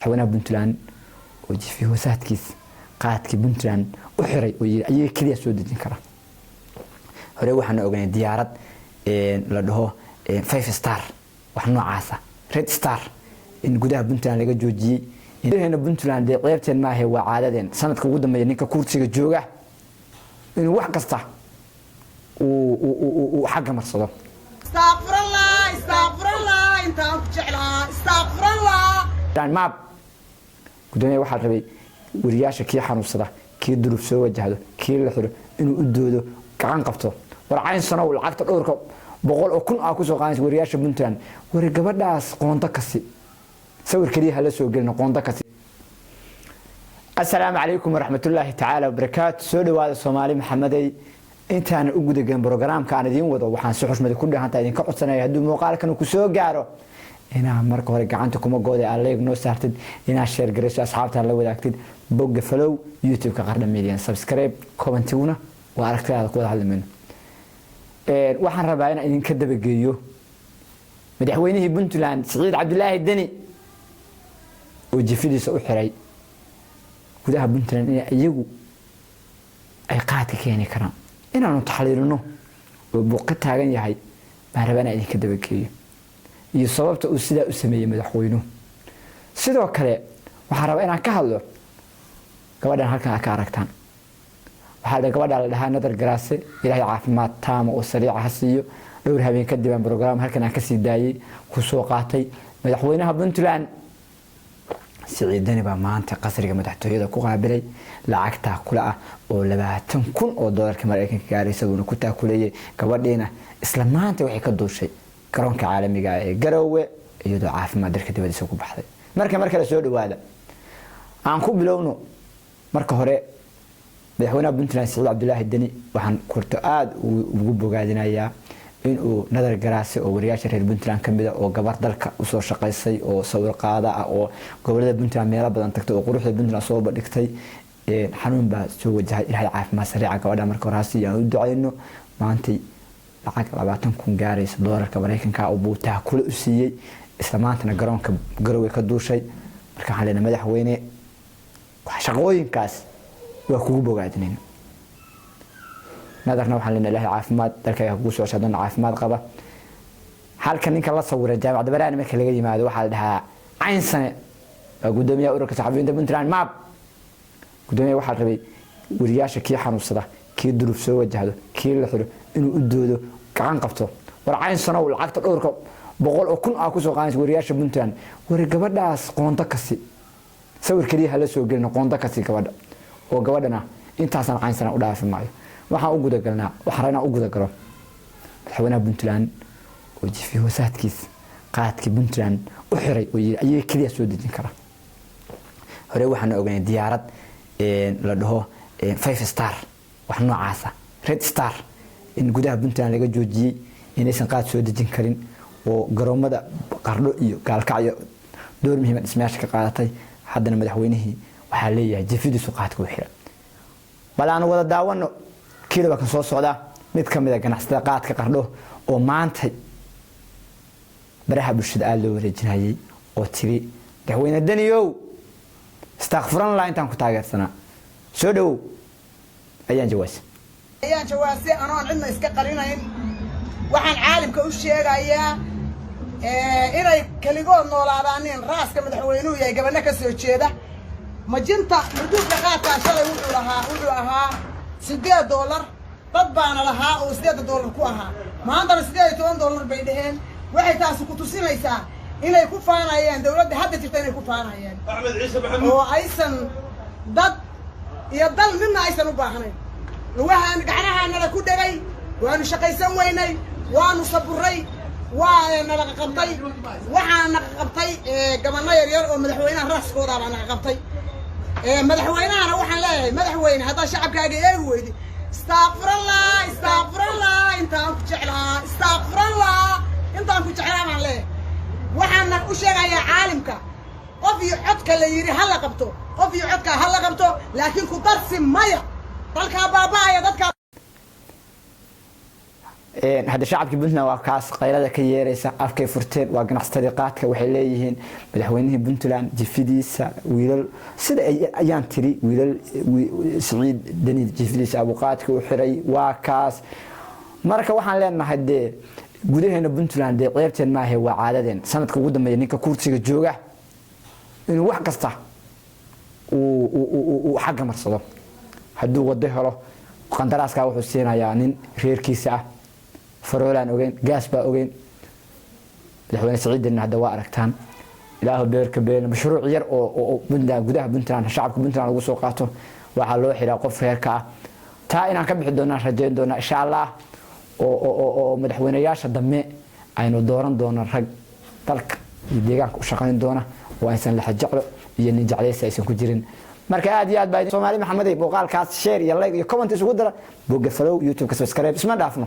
Madaxweynaha Puntland oo jifi hoosaadkiis qaadkii Puntland u xiray oo yiri ayaga keliya soo dejin kara. Hore waxaana ognay diyaarad la dhaho Five Star, wax noocaasa, Red Star, in gudaha Puntland laga joojiyey. Puntland dee ceebteen maahe, waa caadadeen. Sanadka ugu dambeeya ninka kursiga jooga inuu wax kasta uu xagga marsado. Astaaqfirallah, astaaqfirallah, intaan ku jeclaa, astaaqfirallah. Maab gudoomiya waxaa rabay wariyaasha kii xanuunsada, kii duruuf soo wajahdo, kii la xiro, inuu u doodo, gacan qabto. War cayn sanow, lacagta dhowrka boqol oo kun aa kusoo qaadaysa wariyaasha Puntland, war gabadhaas qoonto kasi, sawir keliya hala soo gelin, qoonto kasi. Asalaamu calaykum waraxmatullaahi tacaala wabarakaatu. Soo dhawaada, Soomaali Maxamedey. Intaana u gudagelin programka aan idiin wado, waxaan si xushmadi ku dhahanta idinka codsanaya, hadduu muuqaalkan ku soo gaaro, inaa marka hore gacanta kuma gooday aad like noo saartid, inaad share garayso, asxaabta la wadaagtid, bogga follow, YouTube-ka Qardha Media subscribe, commentiguna waa aragtidaada, ku wada hadli mayno. Waxaan rabaa inaan idinka dabageeyo madaxweynihii Puntland Siciid Cabdilaahi Deni oo jifidiisa u xiray gudaha Puntland inay iyagu ay qaadka keeni karaan. Inaanu taxliilino oo buuq ka taagan yahay baan rabaa inaan idinka dabageeyo iyo sababta uu sidaa u sameeyey madaxweynuhu. Sidoo kale waxaan rabaa inaan ka hadlo gabadhan halkan aad ka aragtaan. Waxaa gabadha la dhahaa Nadar Garaase. Ilaahay caafimaad taama oo sariica ha siiyo. Dhowr habeen kadib aan program halkan aan kasii daayey ku soo qaatay. Madaxweynaha Puntland Siciid Deni baa maanta qasriga madaxtooyada ku qaabilay. Lacagtaa kula ah oo 20,000 oo doolarka Maraykanka gaaraysa buuna ku taakuleeyey. Gabadhiina isla maanta waxay ka duushay garoonka caalamiga ee Garowe, iyadoo caafimaad dalka dibadiisa ku baxday. Marka mar kale soo dhawaada. Aan ku bilowno marka hore madaxweynaha Puntland Siciid Cabdulaahi Deni. Waxaan kurto aada ugu bogaadinayaa inuu Nadar Garaase oo wariyaasha reer Puntland kamid a, oo gabar dalka usoo shaqaysay, oo sawir qaada ah, oo gobolada Puntland meelo badan tagtay, oo quruxda Puntland soo bandhigtay, xanuun baa soo wajahay. Ilaahay caafimaad sariica gabadha marka hore hasi aan u ducayno. Maantay lacag 20,000 gaaraysa doolarka Maraykanka oo buu taakule u siiyey. Isla maantana garoonka Garowe ka duushay. Marka waxaan leenahay, madaxweyne, shaqooyinkaas waa kugu bogaadinayna. Nadarna waxaan leenahay, Ilaahay caafimaad dalkayga kugu soo cesha, caafimaad qaba. Halka ninka la sawiray Jaamacadda Baraani marka laga yimaado waxaa la dhahaa Caynsane, waa gudoomiyaha ururka saxafiyiinta Puntland MAB. Gudoomiyaha waxaa rabay wariyaasha kii xanuunsada, kii duruuf soo wajahdo, kii la xiro, inuu u doodo, gacan qabto. War cayn sanow, lacagta dhowrka boqol oo kun aa kusoo qaadaysa wariyaasha Puntland, war gabadhaas qoonto kasi, sawir keliya hala soo gelin, qoonto kasi gabadha. Oo gabadhana intaasaan Caynsana u dhaafi maayo. Waxaan u gudagalnaa, waxaan rabaa inaan u gudagalo madaxweynaha Puntland oo jifi hoosaadkiis qaadkii Puntland u xiray oo yiri ayaga keliya soo dejin kara. Hore waxaana ognay diyaarad la dhaho Five Star, wax noocaasa, Red Star, in gudaha Puntland laga joojiyey, inaysan qaad soo dejin karin, oo garoomada Qardho iyo Gaalkacyo door muhiima dhismayaasha ka qaadatay. Haddana madaxweynihii waxaa leeyahay jifidiisu qaadka u xiray. Bal aan wada daawano kiilaba kan soo socda, mid ka mid a ganacsatada qaadka Qardho oo maantay baraha bulshada aada loo wareejinayay, oo tiri: "Madaxweyne Daniyow, istakfuran laa, intaan ku taageersanaa." Soo dhawow, Ayaan Jawaas. Ayaan Jawaase, anoon cidna iska qarinayn, waxaan caalamka u sheegayaa inay keligood noolaadaaneen. Raaska madaxweynuhu yahay gabadho ka soo jeeda majinta murduubka qaadkaa. Shalay wuxuu lahaa, wuxuu ahaa $8, dad baana lahaa oo $8 ku ahaa. Maantana $18 bay dheheen. Waxay taasi ku tusinaysaa inay ku faanayeen dawladda hadda jirta, inay ku faanayeen Axmed Ciise Maxamuud, oo aysan dad iyo dal midna aysan u baahnayn. Lugahaan gacnahaanala ku dhegay, waanu shaqaysan weynay, waanu saburay, waa nalaqa qabtay. Waxaa naqa qabtay gabanno yar yar oo madaxweynaha raaskoodaa baa naqa qabtay. Madaxweynahana waxaan leeyahay: madaxweyne, haddaad shacabkaaga eegi weydi, istaaqfirallah, istaaqfirallah, intaan ku jeclaa, istaaqfirallah, intaan ku jeclaa baan leeyahay. Waxaana u sheegayaa caalimka, qof iyo codka la yidhi ha la qabto, qof iyo codka ha la qabto, laakiin ku darsi maya. Dalkaa baaba'aya, dadkaa. Hadda shacabkii Puntland waa kaas qaylada ka yeeraysa, afkay furteen. Waa ganacsatadii qaadka, waxay leeyihiin madaxweynihii Puntland jifidiisa wiilal sida ayaan tiri wiilal Siciid Deni jifidiisa abuqaadka u xiray waa kaas. Marka waxaan leenahay dee gudaheena Puntland dee ceebteen maahe, waa caadadeen sanadka ugu dambeeya ninka kursiga jooga inuu wax kasta uu xagga marsado. Hadduu wado helo, qandaraaskaa wuxuu siinayaa nin reerkiisa ah. Faroolaan ogeyn, gaas baa ogeyn. Madaxweyne Siciid Deni hadda waa aragtaan, ilaahu beerka been, mashruuc yar oo Puntland, gudaha Puntland, shacabka Puntland lagu soo qaato, waxaa loo xiraa qof reerka ah. Taa inaan ka bixi doonaan rajayn doonaa, insha Allah, oo madaxweyneyaasha dambe aynu dooran doono rag dalka iyo deegaanka u shaqayn doona oo aysan laxajeclo iyo nin jeclaysi aysan ku jirin. Marka aad iyo aad baa Soomaali Maxamedey, muuqaalkaas share iyo like iyo comment isugu dara, bogga follow, YouTube-ka subscribe. Isma dhaafno.